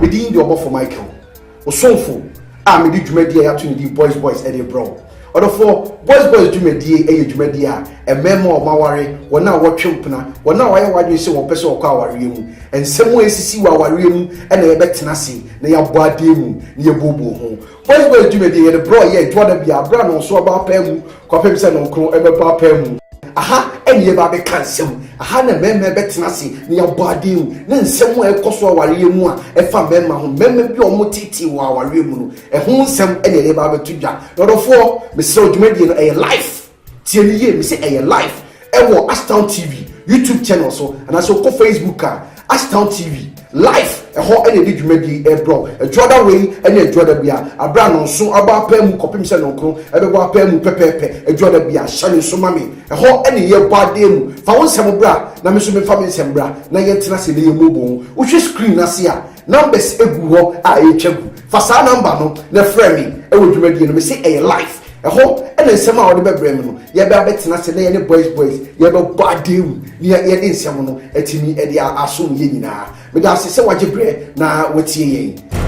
Me din de ɔbɔfo Michael, osomfo a mede dwumadie a yɛato ne din Boys Boys ɛde brɛ wo. Ɔdɔfoɔ, Boys Boys dwumadie yɛ dwumadie a mmarima a wɔaware, wɔn a wɔtwe mpena, wɔn a wɔayɛ wɔn adwene sɛ wɔpɛ sɛ wɔkɔ awareɛ mu, nsɛm a ɛsisi wɔ awareɛ mu na yɛbɛtena ase na yɛabɔ adeɛ mu na yɛbuobuo ho. Boys Boys dwumadie yɛde brɛ wo yɛ dwoada biara berɛ a nnɔnso aba apaa mu kɔpem sɛ nnɔnkron ɛbɛbɔ apaa mu. Aha na yɛba abɛka nsɛm. Aha na mmarima bɛtena ase na yɛabɔ adeɛ mu, na nsɛm a ɛkɔ so awareɛ mu a ɛfa mmarima ho, mmarima bi a wɔteetee wɔ awareɛ mu no, ɛho nsɛm na yɛde ba abɛto dwa. Na ɔdɔfoɔ, mesrɛ wo, dwumadie no ɛyɛ live. Tie no yie, mese ɛyɛ live ɛwɔ Ashtown TV YouTube channel so, anaasɛ wokɔ Facebook a, Ashtown TV live, ɛhɔ na yɛde dwumadie yi rebrɛ wo. Adwoada wei ne adwoada bia, aberɛ a nɔnso abɔ apaa mu kɔpem sɛ nɔnkron ɛbɛbɔ apaa mu pɛpɛɛpɛ, adwoada bia, hyɛ ne nso ma me, ɛhɔ na yɛbɔ adeɛ mu. Fa wo nsɛm bra na me nso memfa me nsɛm bra na yɛntena ase na yɛmmobɔ ho. Wohwɛ screen no ase a, numbers gu hɔ a ɛretwa gu. Fa saa number no na frɛ me wɔ dwumadie no, mese ɛyɛ live. Ɛhɔ na nsɛm a wɔde bɛbrɛ me no, yɛbɛ abɛtena ase na yɛne boys boys yɛbɛbɔ adeɛ mu na yɛde nsɛm no atumi de asom yɛn nyinaa. Meda ase sɛ wagye berɛ na watie yɛn.